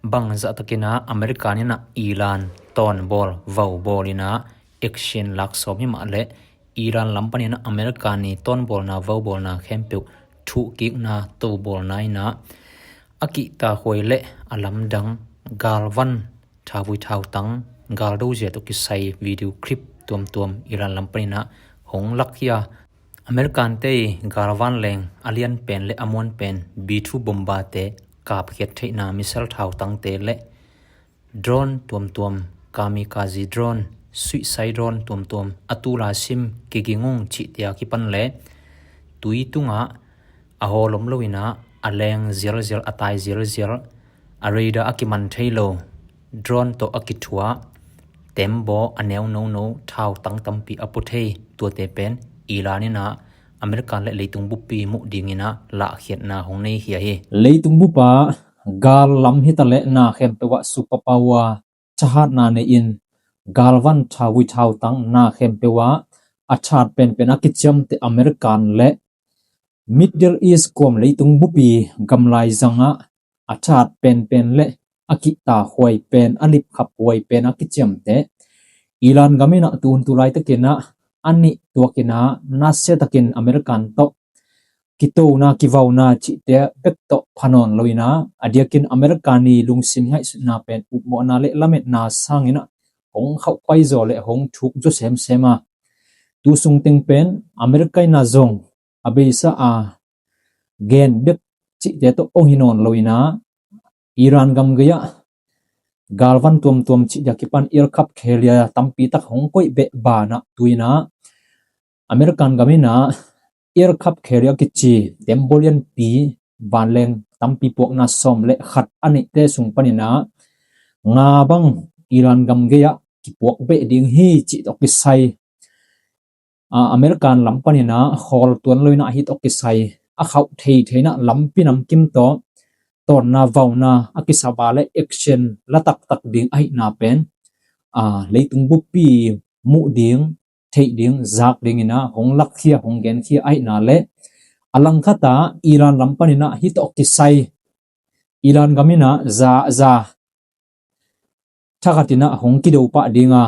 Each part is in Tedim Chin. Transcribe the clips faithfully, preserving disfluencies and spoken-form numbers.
Bangzah takin ah American in ah Iran tawnbawl vaubawl in ah action lak sawm hi mah leh Iran lam panin ah American i tawnbawlna vaubawlna khempeuh thuhkikna tobawlna in ah a kihtakhuai leh a lamdang galvan thavui thautang galdo zia tawh kisai video clip tuamtuam Iran lam panin ah hong lakkhia. American te i galvan leng a lian pen leh a muan pen B two bomba te kapkhiat theihna missile thautangte leh drone tuamtuam, kamikaze drone, suicide drone tuamtuam, a tula sim kiging ung cihte a kipan leh tui tungah a hawl om lo in ah a leng zialzial, a tai zialzial, a radar a kiman thei lo drone tawh a kithuah tembaw a neu nono thautang tampi a pua thei tuate pen Iran in ah American leh leitung buppi muh dingin ah lahkhiatna hong nei khia hi. Leitung bup ah gal lam hi ta leh na khempeuh ah superpower thahatna nei in galvan thavui thautang na khempeuh ah a that penpen a kiciamteh American leh Middle East kuam leitung buppi gamlai zangah a that penpen leh a kihtakhuai pen, a lipkhaphuai pen a kiciamteh Iran gam in ah tun tu laitakin ah a nih tuakin ah nasia takin American tawh kitona kivauna cihte bek tawh pha nawn lo in ah a diakin American i lungsim ngaihsutna pen upmawhna leh lametna sangin ah hong khauhpai zaw leh hong thuk zaw semsem a, tu sung teng pen America in ah zong a beisa a gen bek cihte tawh hong hi nawn lo in ah Iran gam gei ah galvan tuamtuam cih dia kipan aircraft carrier tampi tak hong koih beh banah tu in ah American gam in ah aircraft carrier kici tembaw lianpi vanleng tampi puakna sawm leh khat a neihte sung panin ah nga bang Iran gam gei ah kipuak beh ding hi cih tawh kisai, a, American lam panin ah khawl tuan lo in ah hih tawh kisai a khauh theithei in ah lampi namkim tawh tawnna vauna a kisava leh action la taktak ding ahihna pen, a, leitung buppi muh ding, theih ding, zak dingin ah hong lakkhia, hong genkhia ahihna leh a langkhat ah Iran lam panin ah hih tawh kisai Iran gam in ah za za thakhat in ah hong kido pah ding a,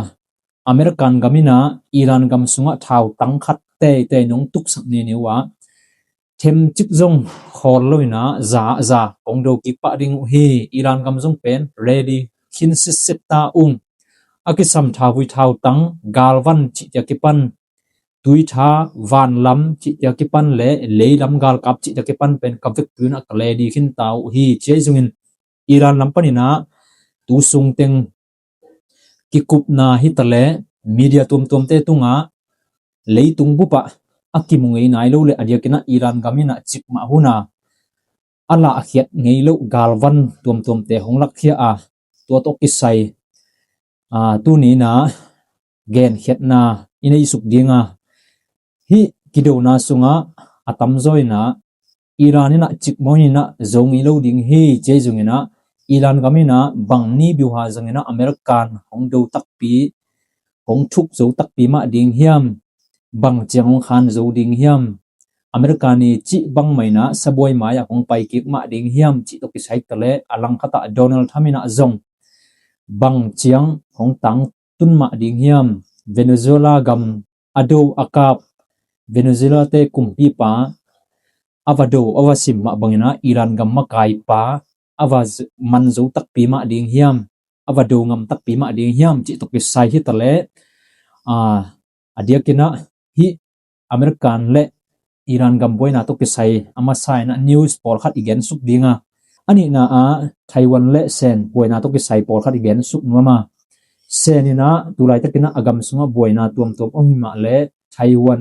American gam in ah Iran gam sungah thautang khat teitei nong tuksak nini uh ah themcik zong khawl lo in ah za za hong do kik pah ding uh hi. Iran gam zong pen ready khin sitset ta ung. A kisam thavui thautang galvan cihte a kipan, tuitha vanlam cihte a kipan leh leilam galkap cihte a kipan pen ka vekpi un ah ka ready khin ta uh hi. Ci ahi zongin Iran lam panin ah tu sung teng kikupna hi ta leh media tuamtuamte tungah leitung bup ah a kimu ngei nai lo leh a diakin ah Iran gam in ah cikmah hun ah a lahkhiat ngei loh galvan tuamtuamte hong lakkhia a, tua tawh kisai, a, tuni in ah genkhiatna i neisuk ding a, hih kidona sungah a tamzaw in ah Iran in ah cikmah hun in ah zo ngei lo ding hi. Ci ahi zongin ah Iran gam in ah bang ni biuha zangin ah American hong do takpi, hong thuk zo takpi mah ding hiam, bang ciang hong khan zo ding hiam, American i cih bangmah in ah sabuai mai ah hong pai kik mah ding hiam cih tawh kisai ta leh a langkhat ah Donald Trump in ah zong bang ciang hong tangtun mah ding hiam, Venezuela gam a do a kap, Venezuela te kumpipa a va do a va sim mah bangin ah Iran gam makaipa a va z-, man zo takpi mah ding hiam, a va do ngam takpi mah ding hiam cih tawh kisai hi ta leh, a, a diakin ah hih American leh Iran gam buaina tawh kisai a masa in ah news pawlkhat i gensuk ding a, a nihna ah Taiwan leh Sen buaina tawh kisai pawlkhat i gensuk nuam a, Sen in ah tu laitakin ah a gam sungah buaina tuamtuam om hi mah leh Taiwan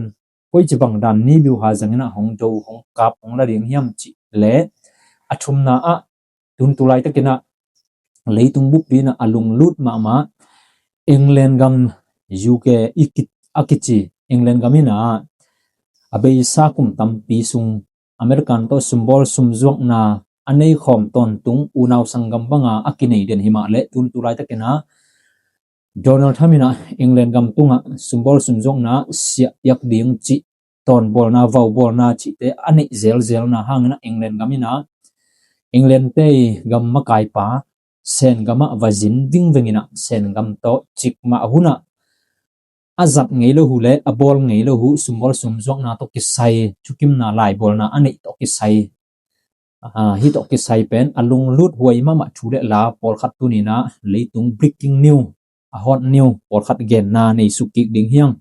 koici bang dan ni biuha zangin ah hong do, hong kap, hong la ding hiam cih leh a thumna ah tun tu laitakin ah leitung buppi in ah a lunglut mahmah England gam, U K i ki-, a kici England gam in ah a beisa kum tampi sung American tawh sumbawl sumzuakna a neikhawm tawntung unau sanggam banga a kinei den hi mah leh tun tu laitakin ah Donald Trump in ah England gam tungah sumbawl sumzuakna siah piak ding cih tawnbawlna vaubawlna cihte a neih zelzelna hangin ah England gam in ah England te i gam makaipa Sen gamah va zin vingveng inah Sen gam tawh cikmah hunah a zat ngei lo uh le a bawl ngei lo uh sumbawl sumzuakna tawh kisai thukimna laibawlna a neih tawh kisai, hih tawh kisai pen a lunglut huai mahmah thu le la pawlkhat tuninah leitung breaking news, a hot news pawlkhat genna nei suk kik ding hiang.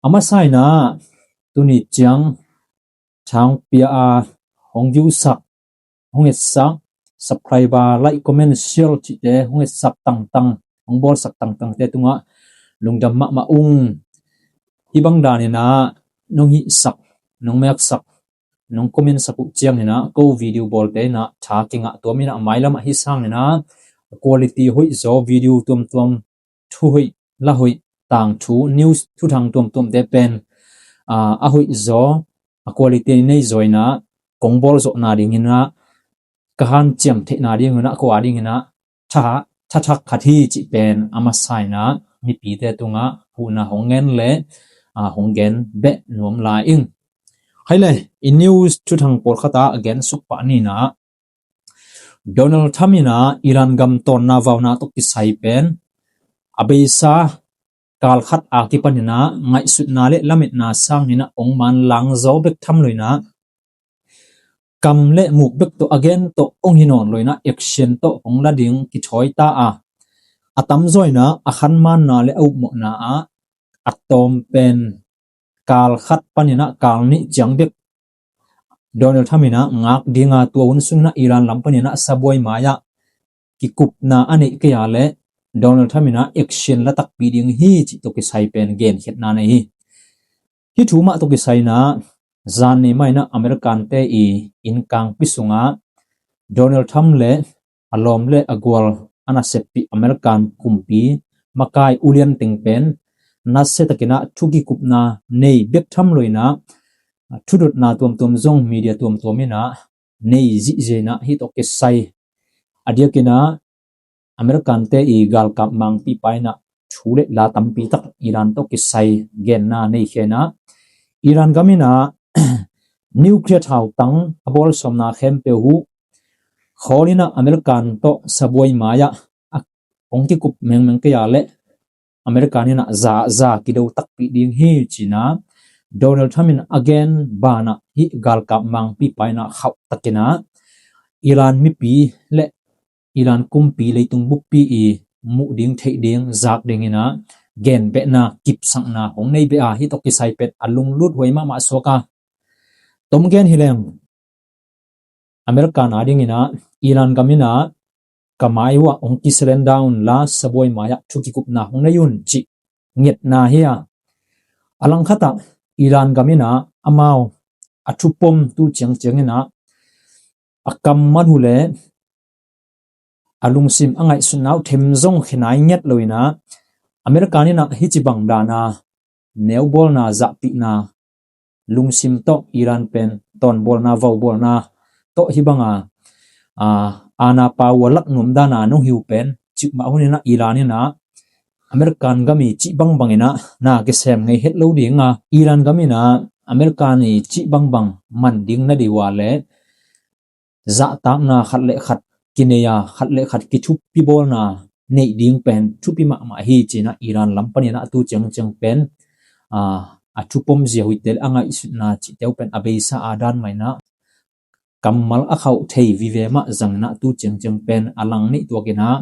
A masa inah tuni ciang thang pia a hong view sak, hong etsak, subscriber, like, comment, share cihte hong etsak tangtang, hong bawlsak tangtangte tungah lungdam mahmah ung. Hih bang daninah nong hihsak, nong meksak, nong comment sak uh cianginah ko video bawlte inah tha kingah tuam inah mailamah hih sanginah quality hoih zaw video tuamtuam, thu hoih, la hoih, tangthu, news thuthang tuamtuamte pen a hoih zaw, a quality nei zaw inah kong bawl zawhna dinginah ka hanciam theihna dinginah ko a dinginah tha, thathak khat hi cih pen a masa inah mipite tungah huhna hong ngen le hong gen beh nuam lai ing. Hai le, i news thuthang pawlkhatah a gen suk pah ninah Donald Trump inah Iran gam tawnna vauna tawh kisai pen a beisa kal khat a kipaninah ngaihsutna le lametna sanginah ong manlang zaw bek tham loinah kam le muk bek tawh a gen tawh ong hi nawn loinah action tawh ong la ding kithawi ta a, a tamzaw inah a khanmanna le a upmawhna ah a tawm pen kal khat paninah kal nih ciang bek Donald Trump inah ngak dinga tua hun sunginah Iran lam paninah sabuai mai-ah kikupna a neih kei a le Donald Trump inah action la takpi ding hi cih tawh kisai pen genkhiatna nei hi. Hih thu mah tawh kisai inah zan ni mah inah Americante i innkangpi sungah Donald Trump le a lawm le a gual a naseppih American kumpi makai ulian teng pen nasiatakinah thu kikupna nei bek tham loinah thudotna tuamtuam zong media tuamtuam inah nei zihziah inah hih tawh kisai a diakinah Americante i galkap mangpipa inah thu le la tampi tak Iran tawh kisai genna nei khenah Iran gam inah nuclear thautang a bawlsawmna khempeuh uh khawl inah American tawh sabuai mai-ah a kong kikup mengmeng kei a le American inah za za kido takpi ding hi cinah Donald Trump in a gen banah hih galkap mangpipa inah khauh takinah Iran mipi le Iran kumpi leitung buppi i muh ding theih ding zak dinginah genbehna kipsakna hong nei beh a hih tawh kisai pen a lunglut huai mahmah suak a. Tom gen hileng American a dinginah Iran gam inah ka mai uh ah hong kisurrender un la sabuai mai-ah thu kikupna hong nei un cih ngetna hi a. A langkhatah Iran gam inah amau a thupom tu ciangciang inah a kammal uh le a lungsim a ngaihsutna uh them zong khenai nget loinah American inah hih ci bang dana neubawlna zahpihna lungsim tawh Iran pen tawnbawlna vaubawlna tawh hih banga aana pau a lak nuam dana nong hi uh pen cikmah hun inah Iran inah American gam i cih bangbang inah na kisem ngei het lo dinga Iran gam inah American i cih bangbang man ding na dih uh a le zahtakna khat le khat kinei a khat le khat kithupi bawlna neih ding pen thupi mahmah hi cinah Iran lam paninah tu ciangciang pen a thupom zia huite le a ngaihsutna cihte uh pen a beisa a dan mah inah kammal a khauh thei vive mah zanginah tu ciangciang pen a lang neih tuakinah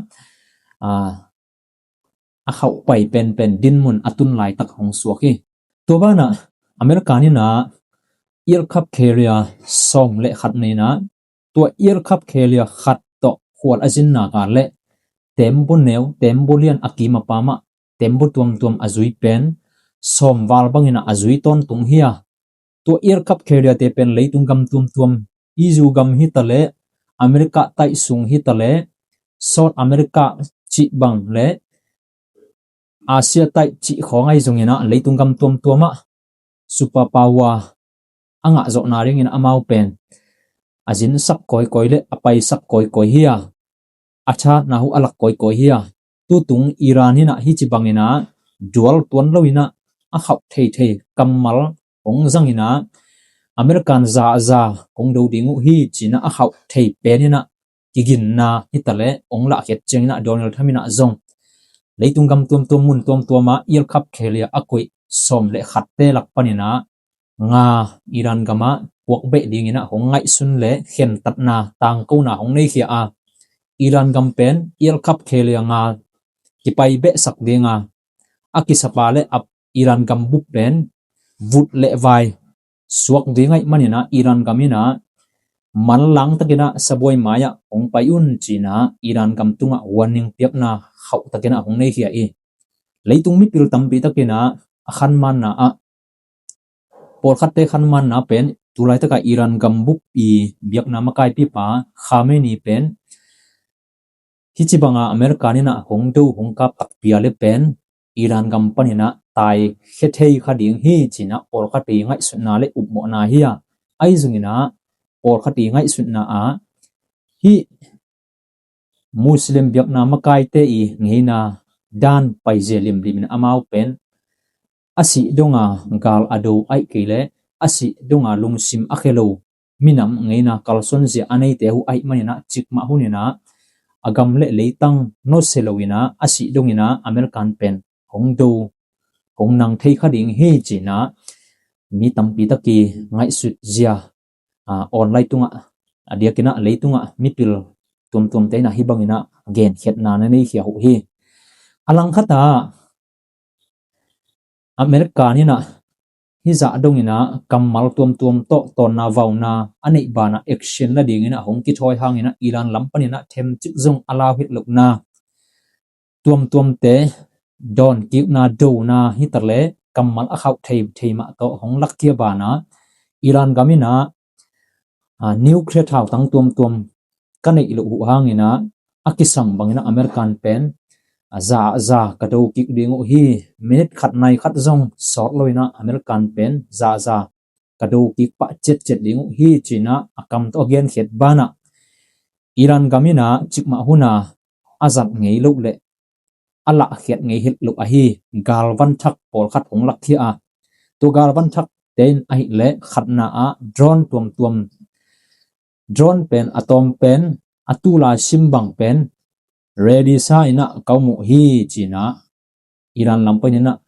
a khauh pai penpen dinmun a tun laitak hong suak hi. Tua banah American inah aircraft carrier sawm le khat nei inah tua aircraft carrier khat tawh khual a zinna ka le tembaw neu tembaw lian a kim a pamah tembaw tuamtuam a zui pen sawm val banginah a zui tawntung hi a. Tua aircraft carrier te pen leitung gam tuamtuam Israel gam hi ta le America taih sung hi ta le South America cih bang le Asia taih cih khawng ahi zonginah leitung gam tuamtuamah super power a ngah zawhna dingin amau pen a zinsak kawikawi le a paisak kawikawi hi a, a thatna uh a lak kawikawi hi a. Tutung Iran inah hih ci banginah dual tuan loinah a khauh theithei kammal hong zanginah American za a za kong do ding uh hi cinah a khauh thei peninah kiginna hi taleh hong lahkhiat ciangin ah Donald Trump in ah zong leitung gam tuamtuam mun tuamtuam ah ialkhap khelia a koih sawm le khatte lak panin ah nga Iran gam ah puak beh dingin ah hong ngaihsun le khentatna tangkona hong neikhia a, Iran gam pen ialkhap khelia nga kipai behsak ding a, a kisapa le ap Iran gam bup pen vut le vai suak ding ahih manin ah Iran gam in ah manlang takin ah sabuai mai ah hong pai un ci-in ah Iran gam tungah warning piakna khauh takin ah hong neikhia hi. Leitung mipil tampi takin ah a khanmanna ah, pawlkhatte khanmanna pen tulaitak ah Iran gam bup i biakna makaipipa Khamenei pen hih ci banga America in ah hong do hong kap takpi a le pen Iran gam panin ah taikhia thei kha ding hi ci-in ah pawlkhat i ngaihsutna le upmawhna hi a, ahi zongin ah pawlkhat i ngaihsutna ah hih Muslim biakna makaite i ngeina dan paizia limlim in amau pen a sih donga gal a do ahih kei leh a sih donga lungsim a khia lo minam ngeina kalsuanzia a neite uh ahih manin ah cikmah hunin ah a gam le leitang nusia loin ah a sih dongin ah American pen hong do hong nang thei kha ding hi ci-in ah mi tampi tak i ngaihsutzia, a, online tungah a diakin ah leitungah mipil tuamtuamte in ah hih bangin ah genkhiatna na neikhia uh hi. A langkhat ah America in ah hih zah dongin ah kammal tuamtuam tawh tawnna vauna a neih banah action la dingin ah hong kithawi hangin ah Iran lam panin ah themcik zong a lau het lohna tuamtuamte dawnkikna dona hi taleh kammal a khauh thei thei mah tawh hong lakkhia banah Iran gam in ah, a, nuclear thautang tuamtuam ka neih loh uh hangin ah a kisam bangin ah American pen a za za ka do kik ding uh hi. Minute khat nai khat zong sawt loin ah American pen za za ka do kik pah ciatciat ding uh hi ci-in ah a kam tawh a genkhiat banah Iran gam in ah cikmah hun a a zat ngei loh le a lahkhiat ngei het loh ahi galvan thak pawlkhat hong lakkhia a, tua galvan thakte in ahih leh khatna ah drone tuamtuam, drone pen a tawm pen a tulai sim bang pen ready sa in ah ka om uh hi ci-in ah Iran lam panin ah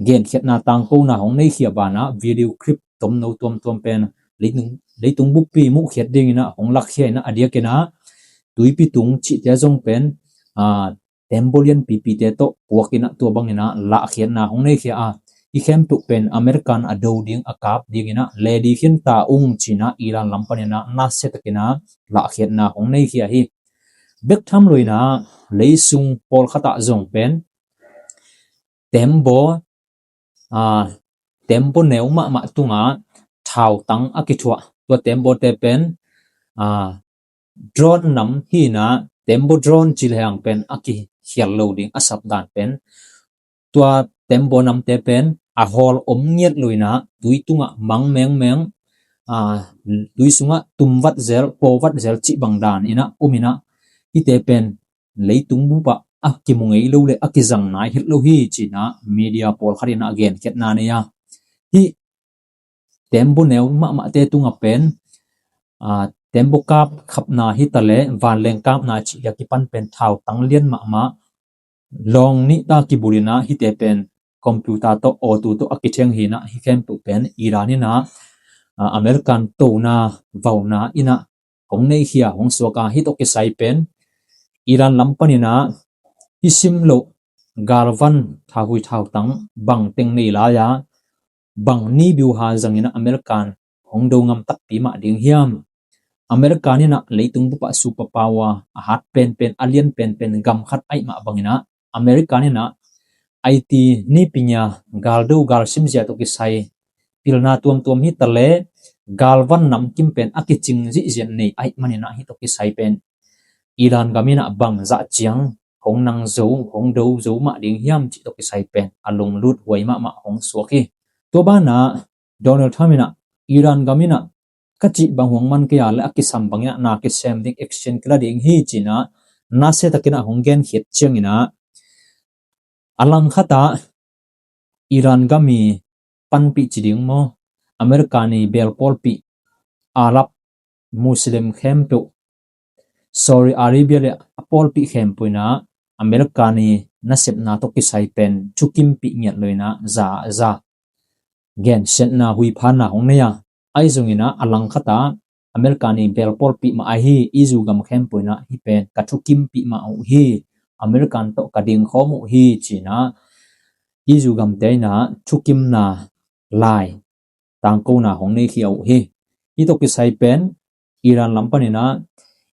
genkhiatna tangkona hong neikhia banah video clip tomno tuamtuam pen leitung, leitung buppi muhkhiat dingin ah hong lakkhia in ah a diakin ah tuipi tung cihte zong pen, a, tembaw lianpipite tawh puakin ah tua bangin ah lahkhiatna hong neikhia a, hih khempeuh pen American a do ding a kap dingin ah ready khin ta ung ci-in ah Iran lam panin ah nasia takin ah lahkhiatna hong neikhia hi. Bek tham loin ah leisung pawlkhat ah zong pen tembaw, a, tembaw neu mahmah tungah thautang a kithuah tua tembawte pen, a, drone nam hi-in ah tembaw drone ci lehang pen a kikhial lo ding a sapdan pen tua tembaw namte pen a hawl om ngiat loin ah tui tungah mang mengmeng, a, tui sungah tum vat zel, paw vat zel cih bang danin ah om in ah hihte pen leitung bupah a kimu ngei lo le a kizang nai het lo hi ci-in ah media pawlkhat in ah a genkhiatna nei a, hih tembaw neu mahmahte tungah pen, a, tembaw kap khapna hi taleh vanleng kapna cih a kipan pen thautang lian mahmah lawng nih ta kibulh in ah hihte pen computer tawh auto tawh a kitheng hi-in ah hih khempeuh pen Iran in ah, a, American tona vauna in ah hong neikhia hong suak a, hih tawh kisai pen Iran lam panin ah hih sim loh galvan thahui thautang bang teng nei lai a, bang ni biuha zangin ah American hong do ngam takpi mah ding hiam? American in ah leitung bupah superpower a hat penpen, a lian penpen gam khat ahih mah bangin ah American in ah aiti nipi nia galdo galsim zia tawh kisai pilna tuamtuam hi taleh galvan namkim pen a kicing zihziah nei ahih manin ah hih tawh kisai pen Iran gam in ah bang zah ciang hong nang zo, hong do zo mah ding hiam cih tawh kisai pen a lunglut huai mahmah hong suak hi. Tua banah Donald Trump in ah Iran gam in ah ka cih bang hong man kei a le a kisam bangin ah na kisem ding, action kila ding hi ci-in ah nasia takin ah hong genkhiat ciangin ah a langkhat ah Iran gam i panpih ci ding maw, American i belpawlpih, Arab, Muslim khempeuh Saudi Arabia le a pawlpi khempeuh in ah American i nasepna tawh kisai pen thukimpih ngiat lo in ah za za gensiatna huiphanna hong nei a, ahi zongin ah a langkhat ah American i bel pawlpi mah ahi Israel gam khempeuh in ah hih pen ka thukimpih mah uh hi, American tawh ka dingkhawm uh hi ci-in ah Israel gamte in ah thukimna lai tangkona hong neikhia uh hi. Hih tawh kisai pen Iran lam panin ah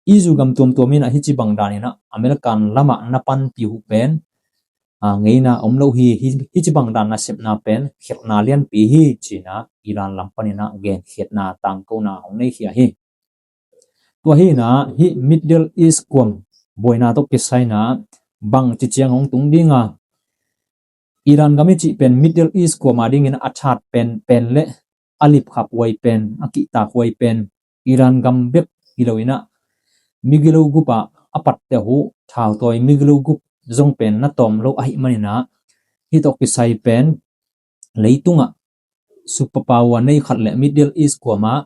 Israel gam tuamtuam in ah hih ci bang dan in ah American lamah na panpih uh pen ngeina om lo hi, hih ci bang dan nasepna pen khialhna lianpi hi ci-in ah Iran lam panin ah genkhiatna tangkona hong neikhia hi. Tua hi in ah hih Middle East kuam buaina tawh kisai in ah bangci ciang hong tung ding a, Iran gam i cih pen Middle East kuam a dingin a that pen pen le a lipkhap huai pen, a kihtak huai pen Iran gam bek hi lo in ah migilo gup ah a patte uh thautawi migilo gup zong pen na tawm lo ahih manin ah hih tawh kisai pen leitungah superpower nei khat le Middle East kuam ah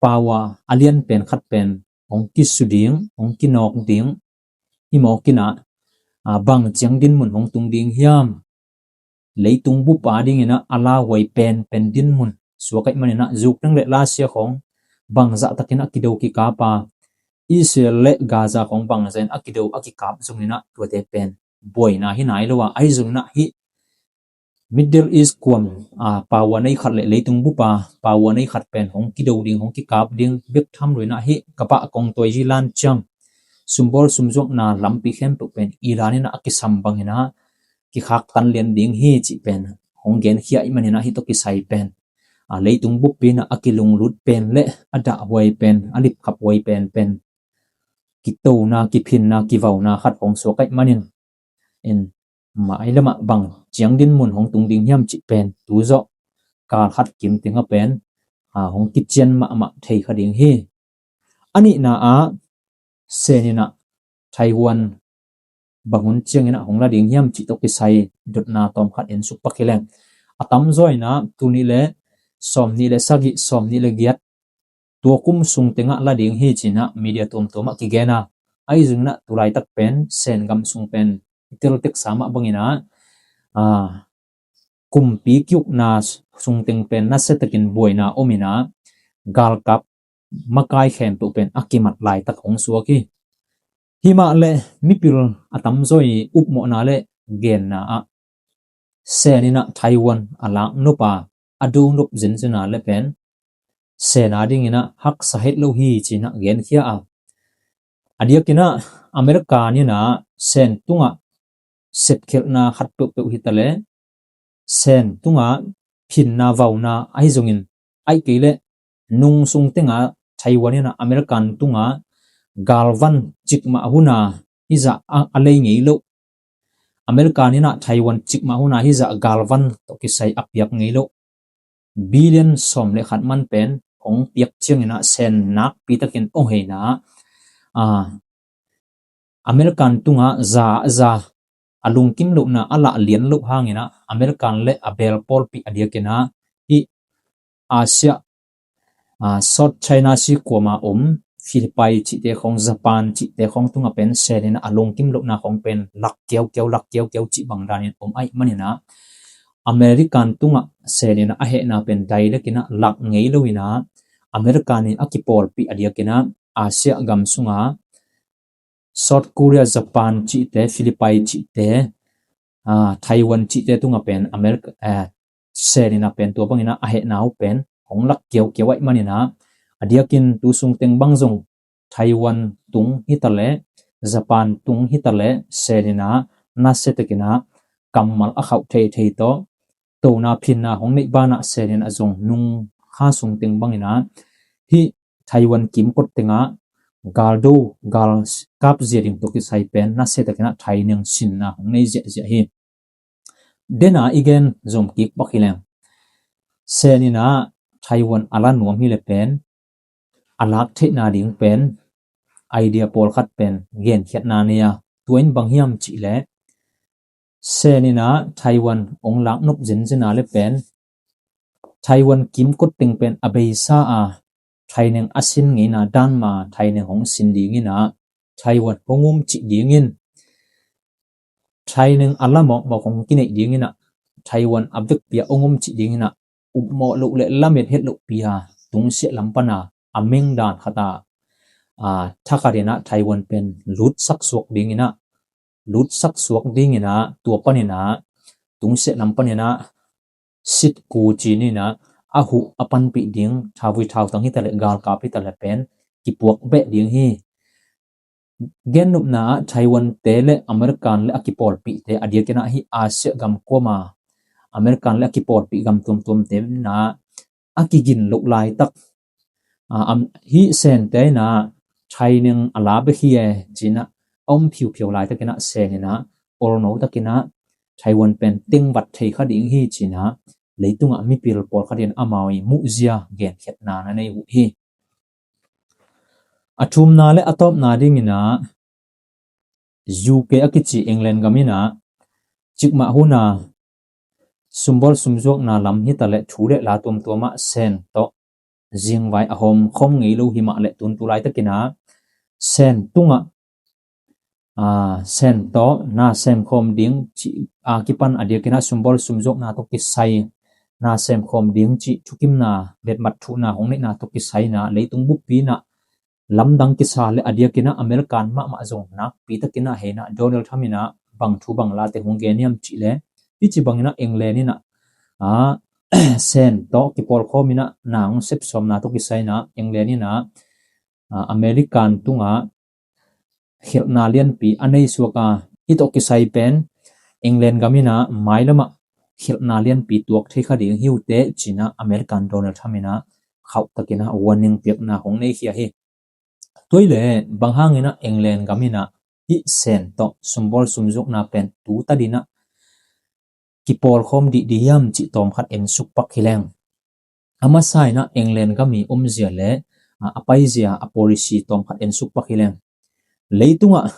power a lian pen khat pen hong kisu ding, hong kinawk ding, himawk in ah bang ciang dinmun hong tung ding hiam? Leitung bup a dingin ah a lauhuai pen pen dinmun suak ahih manin ah Ukraine le Russia khawng bangzah takin a kido kikap a, Israel le Gaza khawng bangzah in a kido a kikap zongin ah tuate pen buaina hi nai lo a, ahi zongin ah hih Middle East kuam power nei khat le leitung bup a power nei khat pen hong kido ding, hong kikap ding bek tham lo in ah hih ka pah kong tuai hi lan ciang sumbawl sumzuakna lampi khempeuh pen Iran in ah a kisam bangin ah kikhaktan lian ding hi cih pen hong genkhia ahih manin ah hih tawh kisai pen leitung buppi in ah a kilunglut pen le a dahhuai pen, a lipkhap huai pen pen kitona, kiphinna, kivauna khat hong suak ahih manin in mailamah bang ciang dinmun hong tung ding hiam cih pen tu zawh kal khat kim tengah pen hong kician mahmah thei kha ding hi. A nihna ah Sen in ah Taiwan bang hun ciangin ah hong la ding hiam cih tawh kisai dotna tawmkhat en suk pak hi leng. A tamzaw in ah tul nih le sawm nih le sagih, sawm nih le giat tua kum sung tengah la ding hi ci-in ah media tuamtuam ah kigen a, ahi zongin ah tulaitak pen Sen gam sung pen i tel teksa mah bangin ah kumpi kiukna sung teng pen nasiatakin buaina om in ah galkap makai khempeuh pen a kimat laitak hong suak hi. Himah le mipil a tamzaw i upmawhna le genna ah Sen in ah Taiwan a laknop a, a donop zenzen a le pen Sen a dingin ah haksa het lo hi ci-in ah genkhia a, a diakin ah America in ah Sen tungah sepkhelhna khat peuhpeuh hi ta le Sen tungah phinna vauna ahi zongin, ahih kei leh nung sung tengah Taiwan in ah American tungah galvan cikmah hun a hizah a lei ngei loh, American in ah Taiwan cikmah hun a hizah galvan tawh kisai a piak ngei loh billion sawm le khat man pen hong piak ciangin ah Sen nakpi takin hong hei in ah American tungah za za a lungkim lohna a lah lian loh hangin ah American le a bel pawlpi a diakin ah hih Asia, South China Sea kuama om Philippines cihte khawng, Japan cihte khawng tungah pen Sen in ah a lungkim lohna khawng pen lak kiaukiau, lak kiaukiau cih bang danin om ahih manin ah American tungah Sen in ah a hehna pen direct in ah lak ngei lo in ah American in a kipawlpih a diakin ah Asia gam sungah South Korea, Japan cihte, Philippines cihte, Taiwan cihte tungah pen America, Sen in ah pen tua bangin ah a hehna uh pen hong lak kiaukiau ahih manin ah a diakin tu sung teng bang zong Taiwan tung hi ta leh, Japan tung hi ta leh Sen in ah nasia takin ah kammal a khauh theithei tawh tona phinna hong neih banah Sen in ah zong nung kha sung teng bangin ah hih Taiwan kimkot tengah galdo, galkap zia ding tawh kisai pen nasia takin ah thaineng sinna hong nei ziahziah hi. Dena i gen zom kik pak hi leng, Sen in ah Taiwan a la nuam hi leh pen a lak theihna ding pen idea pawlkhat pen genkhiatna nei a, tua in bang hiam cih leh Sen in ah Taiwan hong lak nop zenzen a leh pen Taiwan kimkot teng pen a beisa a thaineng a sin ngeina dan mah thaineng hong sin dingin ah Taiwan hong um cih dingin, training a lamawkmawk hong kineih dinginah, Taiwan a vekpi ah hong um cih dinginah, upmawh loh le lamet het lohpi a tungsiah lam pana a mengdan khata, a, thakhatinah Taiwan pen lutsak suak dinginah, lutsak suak dinginah, tua paninah tungsiah lam paninah sitku cininah a huh a panpih ding, thauvui thautang hitaleh galkap hitaleh pen kipuak beh ding hi. Gennopna ah Taiwan te le American le a kipawlpihte a diakinah hih Asia gam kuama American le a kipawlpih gam tuamtuamte inah a kigin loh laitak, a, am, hih Sente inah training a la bek hi e cinah a om phiuphiu laitakinah Sen inah olno takinah Taiwan pen tengvat thei kha ding hi cinah leitungah mipil pawlkhatin amau i muhzia genkhiatna na nei uh hi. A thumna le a tawpna dinginah U K a kici England gaminah cikmah huna sumbawl sumzuakna lam hitaleh thu le la tuamtuamah Sen tawh zingvai a hawm khawm ngei lo himah le tuntu laitakinah Sen tungah, a, Sen tawh na semkhawm ding cih a kipan a diakinah sumbawl sumzuakna tawh kisai na semkhawm ding cih thukimna letmat thuhna hong neihna tawh kisaina leitung buppi inah lamdang kisa le a diakinah American mahmah zong nakpi takinah heinah Donald Trump inah bang thu bang late hong gen hiam cih le, hih ci banginah England inah, a, Sen tawh kipawlkhawm inah na hong sepsawmna tawh kisaina England inah, a, American tungah khelhna lianpi a nei suak a, hih tawh kisai pen England gam inah mailamah khelhna lianpi tuak thei kha ding hi uh teh cinah American Donald Trump inah khauh takinah warning piakna hong nei khia hi. Tua hileh bang hanginah England gam inah hih Sen tawh sumbawl sumzuakna pen tu tadinah kipawlkhawm dih dih hiam cih tawmkhat ensuk pak hi leng. A masa inah England gam i omzia le, a, a paizia a policy tawmkhat ensuk pak hi leng. Leitungah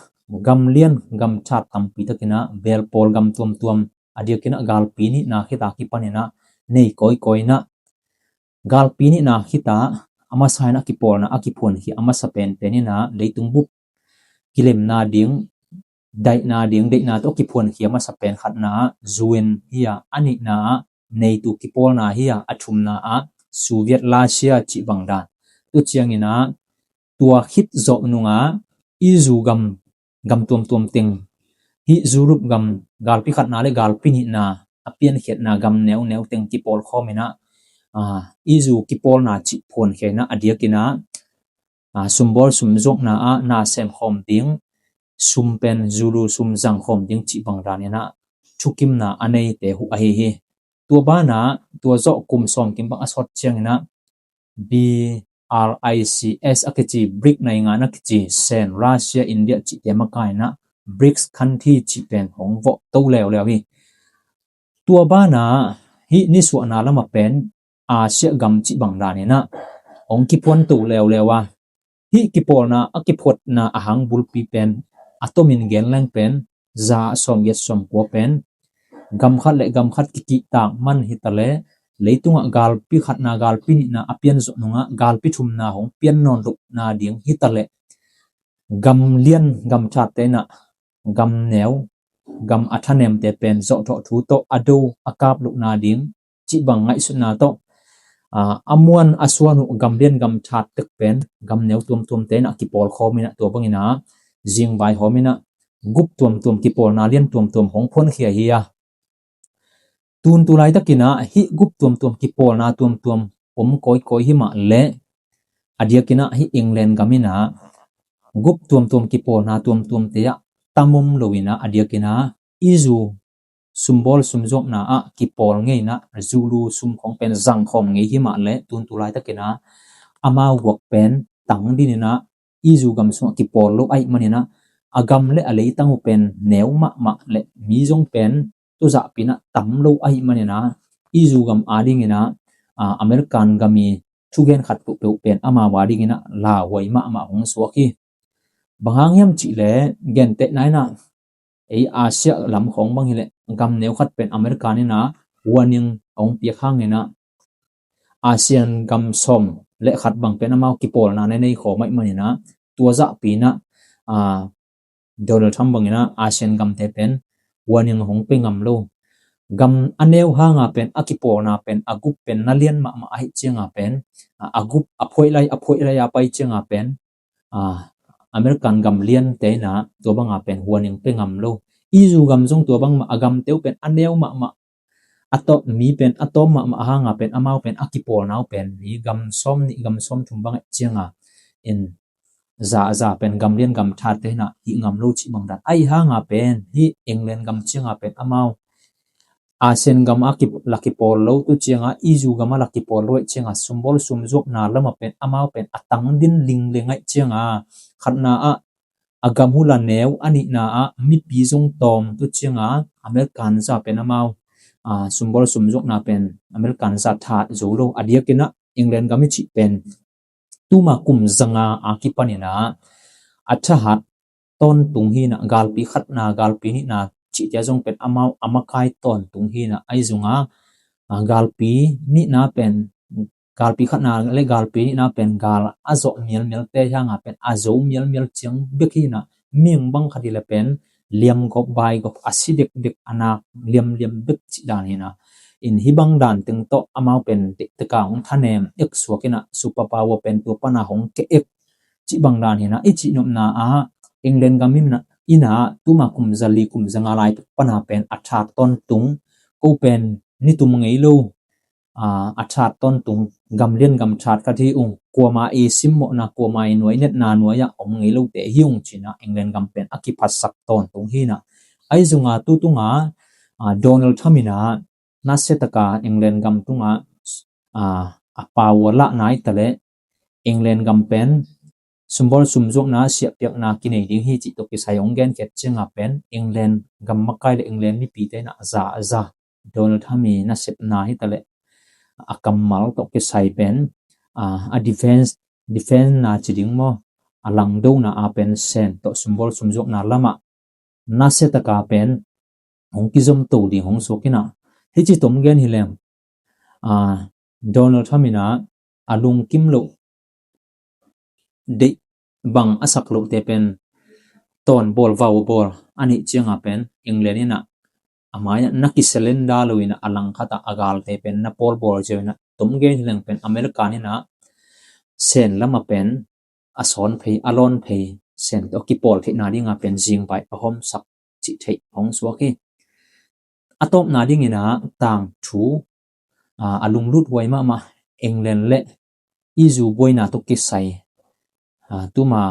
gam lian gam that tampi takinah belpawl gam tuamtuam a diakinah galpi nihna khita kipaninah nei kawikawi inah galpi nihna khita a masa inah kipawlna a kiphuankhia a masa penpen inah leitung bup kilemna ding, daihna ding, daihna tawh kiphuankhia masa pen khatna ah U N hi a, a nihna ah NATO kipawlna hi a, a thumna ah Soviet Russia cih bang dan. Tu cianginah tua khit zawh nungah i zu gam, gam tuamtuam teng, hih Europe gam galpi khatna le galpi nihna a piankhiatna gam neuneu teng kipawlkhawm inah, a, i zu kipawlna cih phuankhia inah a diakinah, a, sumbawl sumzuakna ah na semkhawm ding, sum pen zulu sum zangkhawm ding cih bang daninah thukimna a neite huh ahi hi. Tua banah tua zawh kum sawmkim bang a sawt cianginah B R I C S a kici, BRIC naingan a kici, Sen, Russia, India cihte makainah BRICS khanthi cih pen hong vawh to leuleu hi. Tua banah hih nisuahna lamah pen Asia gam cih bang daninah hong kiphuan to leuleu a, hih kipawlna a kiphuatna a hang bulpi pen a tomin gen leng pen za sawmgiat sawmkua pen gam khat le gam khat kikihtak man hitaleh, leitungah galpi khatna galpi nihna a pian zawh nungah galpi thumna hong pian nawn lohna ding hitaleh, gam lian gam thatte inah gam neu, gam a thanemte pen zawhthawh thu tawh a do a kap lohna ding cih bang ngaihsutna tawh, a, a muan a suan uh gam lian gam that tek pen gam neu tuamtuamte inah kipawlkhawm inah tua banginah zingvai hawm inah gup tuamtuam kipawlna lian tuamtuam hong phuankhia hi a. Tun tu laitakinah hih gup tuamtuam kipawlna tuamtuam om kawikawi himah le a diakinah hih England gam inah gup tuamtuam kipawlna tuamtuamte ah tam om loinah a diakinah i zu sumbawl sumzuakna ah kipawl ngeinah zulu sum khawng pen zangkhawm ngei himah le tun tu laitakinah amau guak pen tang dininah i zu gam sungah kipawl lo ahih maninah a gam le a leitang uh pen neu mahmah le mi zong pen tuzahpinah tam lo ahih maninah i zu gam adinginah, a, American gam i thugen khat peuhpeuh pen amau adinginah lauhuai mahmah hong suak hi. Bang hang hiam cihleh gentehna inah ei Asia lam khawng bang hileh gam neu khat pen American inah warning a hong piak hanginah Asian gam sawm le khat bang pen amau kipawlna na nei khawm ahih maninah tua zahpinah a, Donald Trump bangin ah ASEAN gamte pen warning hong pe ngam lo. Gam a neu hanga pen a kipawlna pen a gup pen na lian mahmah ahih cianga pen, a, a gup a phoih lai, a phoih lai a pai cianga pen, a, American gam liante in ah tua banga pen warning pe ngam lo. E U gam zong tua bangmah a gamte uh pen a neu mahmah, a tawm mi pen a tawm mahmah a hanga pen amau pen a kipawlna uh pen hi gam sawm nih gam sawm thum bang ahih cianga in za, za pen gam lian gam thatte in ah hih ngam lo cih bang dan. Ahi hanga pen hih England gam cianga pen amau ASEAN gam a ki, la kipawl lo tu cianga, E U gam a la kipawl lo ahih cianga, sumbawl sumzuakna lama pen amau pen a tang din lingleng ahih cianga, khatna ah a gam uh la neu, a nihna ah mipi zong tawm tu cianga, American za pen amau, a, sumbawl sumzuakna pen American za that zo lo. A diakin ah England gam i cih pen tuma kum zanga a kipanin ah a thahat tawntung hi in ah, galpi khatna, galpi nihna cihte zong pen amau a makai tawntung hi in ah, ahi zongin ah, a, galpi nihna pen, galpi khatna le galpi nihna pen gal a zawh mialmialte hanga pen a zo mialmial ciang bek hi in ah, mihing bang khat hi le pen liamgawp baigawp a si dekdek, a nak liamliam bek cih dan hi in ah. In hih bang dan teng tawh amau pen tektek a hong thanem ek suak in ah, superpower pen tua pana hong ke ek cih bang dan hi in ah, i cihnopna ah England gam in ah, in ah tuma kum zali kum zanga lai pana pen a that tawntung, ko pen nitum ngei lo, a, a that tawntung, gam lian gam that khat hi ung, kuama i simmawhna, kuama i nuai netna nuai ah om ngei lote hi ung ci in ah England gam pen a kiphatsak tawntung hi in ah. Ahi zongin ah tu tungah, a, Donald Trump in ah nasia taka England gam tungah, a, a power lahna hi ta leh England gam pen sumbawl sumzuakna, siahpiakna kinei ding hi cih tawh kisai hong genkhiat cianga pen England gam makai le England mipite in ah za, za Donald Trump i nasepna hi ta leh a kammal tawh kisai pen, a, a defense, defense na ci ding maw, a langdona a pen sen tawh sumbawl sumzuakna lamah nasia taka pen hong kizomto ding hong suak in ah, hih ci tom gen hi leng, a, Donald Trump in ah a lungkim loh, deih bang a sak lohte pen tawn bawl vau bawl a neih cianga pen England in ah a mai ah na kisurrender lo in ah a langkhat ah a galte pen na pawlbawl ziau in ah, tom gen hi leng pen American in ah sen lama pen a sawn phei, a lawn phei, sen tawh a kipawl theihna dinga pen zingvai a hawmsak cih theih hong suak hi. A tawpna dingin ah tangthu, a, a lunglut huai mahmah England le E U buaina tawh kisai, a, tuma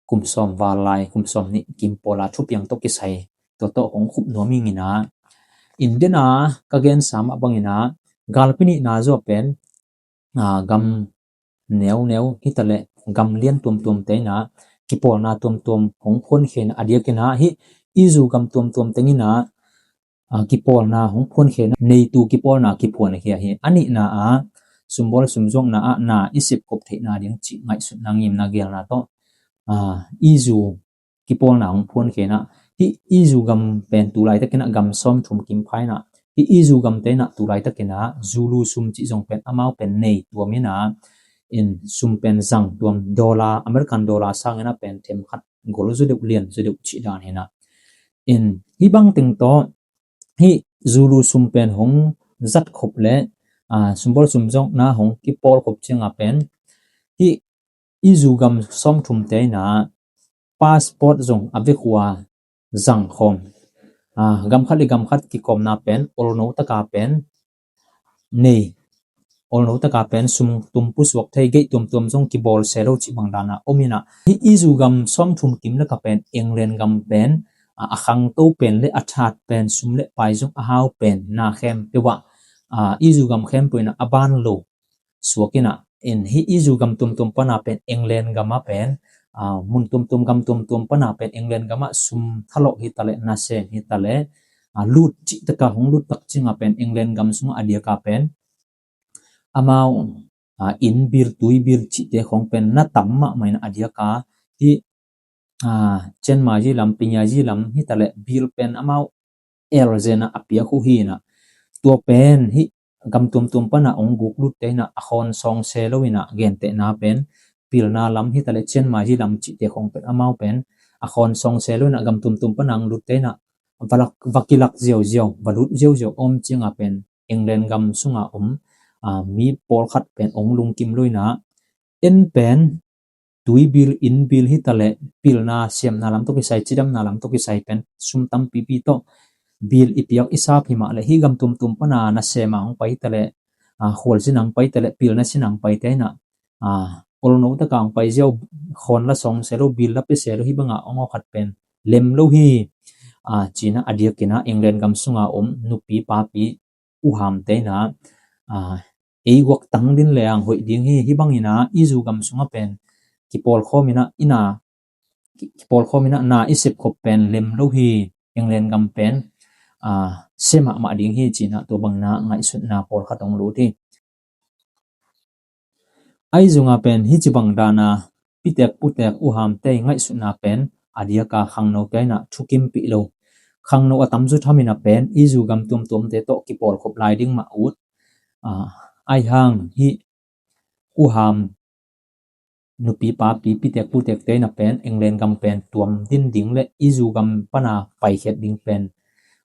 kum sawm val lai, kum sawm nih kim pawla thupiang tawh kisai, tua tawh hong khup nuam ing in ah, in den a ka gensa mah bangin ah galpi nihna zaw pen, a, gam neuneu hi ta leh gam lian tuamtuamte in ah kipawlna tuamtuam hong phuankhia in ah, a diakin ah hih E U gam tuamtuam teng in ah, a, kipawlna hong phuankhia in ah, neitu kipawlna kiphuankhia hi. A nihna ah sumbawl sumzuakna ah na i sepkop theihna ding cih ngaihsutna ngimna geelna tawh, a, E U kipawlna hong phuankhia in ah, hih E U gam pen tu laitakin ah gam sawmthum kim pha in ah, hih E U gamte in ah tu laitakin ah Zulu sum cih zong pen amau pen nei tuam in ah, in sum pen zang tuam, dollar, American dollar sangin ah pen themkhat gol zaw deuh, lian zaw deuh cih dan hi in ah. In hih bang teng tawh hih Zulu sum pen hong zat khop le, a, sumbawl sumzuakna hong kipawl khop cianga pen hih E U gam sawmthumte in ah passport zong a vek uh a zang khawm, a, gam khat le gam khat kikawmna pen olno taka pen nei, olno taka pen sum tum pusuak thei, gate tuamtuam zong kibawl se lo cih bang dan a om in ah, hih E U gam sawmthum kim laka pen England gam pen, a, a khangto pen le a that pen, sum le pai zong a hau pen, na khempeuh ah, a, E U gam khempeuh in ah a ban lo suak in ah, in hih E U gam tuamtuam pana pen England gam a pen, a, mun tuamtuam gam tuamtuam pana pen England gam ah sum thalawh hi ta leh, nasem hi ta leh, a, lut cih taka hong lut tak cianga pen England gam sungah a diaka pen amau, a, inn bill, tui bill cihte khawng pen na tam mahmah in ah a diaka hih, a, Chiang Mai zi lam, Phaya zi lam hi ta leh bill pen amau el zen ah a piak uh hi in ah, tua pen hih gam tuamtuam pana hong guk lutte in ah a khawn sawng se lo in ah gentehna pen pilna lam hi ta leh Chiang Mai zi lam cihte khawng pen amau pen, a khawn sawng se lo inah gam tuamtuam pana hong lutte inah va lak, va kilak ziauziau, va lut ziauziau om cianga pen England gam sunga om, aa, mi pawlkhat pen hong lungkim lo inah en pen tui bil, inn bil hitaleh pilna siamna lam tawh kisai, cidamna lam tawh kisai pen sum tampipi tawh bil i piak i sap hi mah leh hih gam tuamtuam pana nasem a hong pai hitaleh, aa, khualzin a hong pai hitaleh pilna sin a hong paite inah, aa, olno taka hong pai ziau, khawn la sawng se lo, bil la pia se lo, hih banga hong awkhat pen lem lo hi, aa, ci-inah a diakinah England gam sunga om nupi papi uhamte inah, aa, ei guak tang din le ang hoih ding hi, hih banginah i zu gam sunga pen kipawlkhawm inah, ina, ki-, kipawlkhawm inah na i sepkhop pen lem lo hi, England gam pen, aa, sia mahmah ding hi, ci-inah tua bangina ngaihsutna pawlkhat hong lut hi. Ahi zongin pen hih ci bang dana pitek putek uhamte ngaihsutna pen a diaka khangnote inah thukimpih lo. Khangno a tamzaw thaminah pen i zu gam tuamtuamte tawh kipawlkhop lai ding mah ut. Aa, ahi hang hih uham nupi papi pitek putekte inah pen England gam pen tuam din ding le i zu gam pana paikhiat ding pen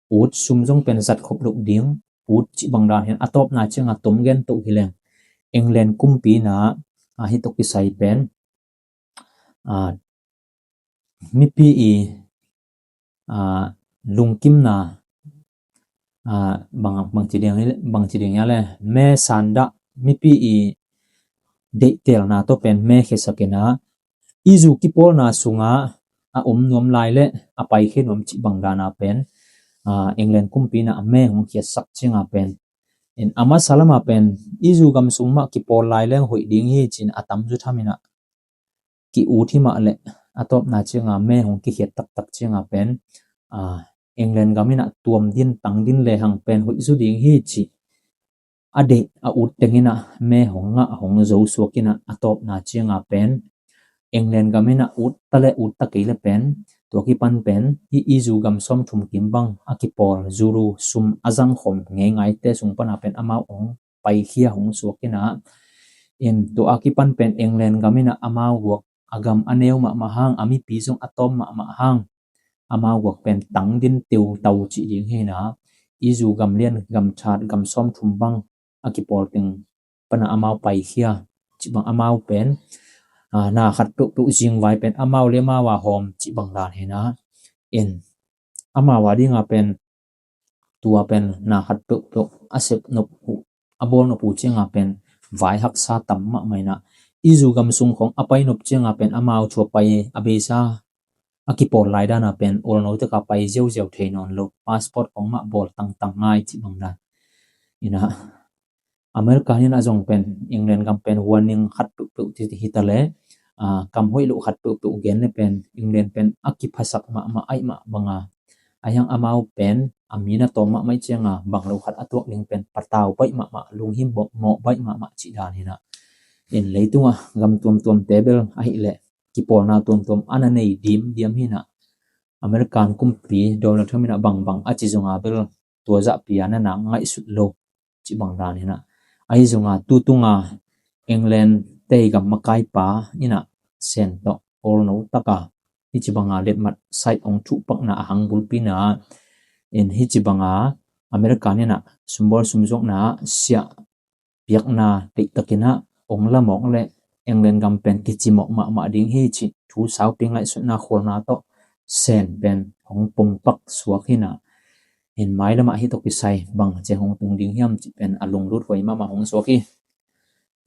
ut, sum zong pen zatkhop loh ding ut, cih bang dan hi-in a tawpna cianga tom gen toh hileng England kumpi inah, aa, hih tawh kisai pen, aa, mipi i, aa, lungkimna, aa, bang, bangci ding, bangci ding ia le, me sandah mipi i deihtelna tawh pen me khiasak inah i zu kipawlna sunga a om nuam lai le a paikhia nuam cih bang dana pen, aa, England kumpi inah me hong khiatsak cianga pen, in a masa lama pen i zu gam sung mah kipawl lai leng hoih ding hi, ci-in a tamzaw thaminah ki-ut hi mah leh a tawpna cianga me hong kikhiat taktak cianga pen, aa, England gam inah tuam din tang din lehang pen hoih zaw ding hi, cih a deih a ut teng inah me hong ngah hong zo suak inah a tawpna cianga pen England gam inah ut ta le ut ta kei le pen tua kipan pen hih i zu gam sawmthum kim bang a kipawl zuru sum a zangkhawm ngeingaite sung pana pen amau hong paikhia hong suak inah, in tua a kipan pen England gam inah amau guak a gam a neu mahmah hang, a mipi zong a tawm mahmah hang, amau guak pen tang din teutau cih ding hi inah, i zu gam lian gam that gam sawmthum bang a kipawl teng pana amau paikhia cih bang, amau pen, aa, na khat peuhpeuh zingvai pen amau le amau a hawm cih bang dan hi inah, in amau a dinga pen tua pen na khat peuhpeuh a sep nop uh, a bawl nop uh cianga pen vai haksa tam mahmah inah, i zu gam sung khawng a pai nop cianga pen amau thu a pai a beisa a kipawl lai dana pen olno taka pai ziauziau thei nawn lo, passport khawng mah bawl tangtang ngai cih bang dan. Inah America inah zong pen England gam pen warning khat peuhpeuh ci hi ta le, aa, kam hoih loh khat peuhpeuh gen le pen England pen a kiphasak mahmah ahih mah banga, ahi hang amau pen a mi na tawm mahmah ih cianga bang lo khat a tuak ding pen patau baih mahmah, lunghimawh baih mahmah cih dan hi inah, in leitungah gam tuamtuamte bel ahih leh kipawlna tuamtuam a na nei dimdiam hi inah, American kumpi Donald Trump inah bangbang a ci zonga bel tua zahpi a na na ngaihsut lo cih bang dan hi inah, ahi zonga tu tunga England te i gam makaipa inah Sen tawh olno taka hih ci banga letmat side hong thuhpakna a hang bulpi inah, in hih ci banga American inah sumbawl sumzuakna siah piakna deihtak inah hong lamawk le England gam pen kicimawh mahmah ding hi, cih thu saupi ngaihsutna khualna tawh Sen pen hong pongpak suak hi inah, in mailamah hih tawh kisai bang ciang hong tung ding hiam cih pen a lunglut huai mahmah hong suak hi.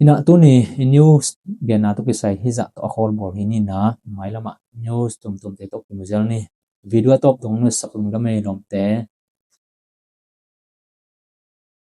Inah tuni i news genna tawh kisai hih zah tawh a khawl bawl hi ni inah, mailamah news tuamtuamte tawh kimu zel ni. Video a tawp dong nusak lungdam ei lawmte.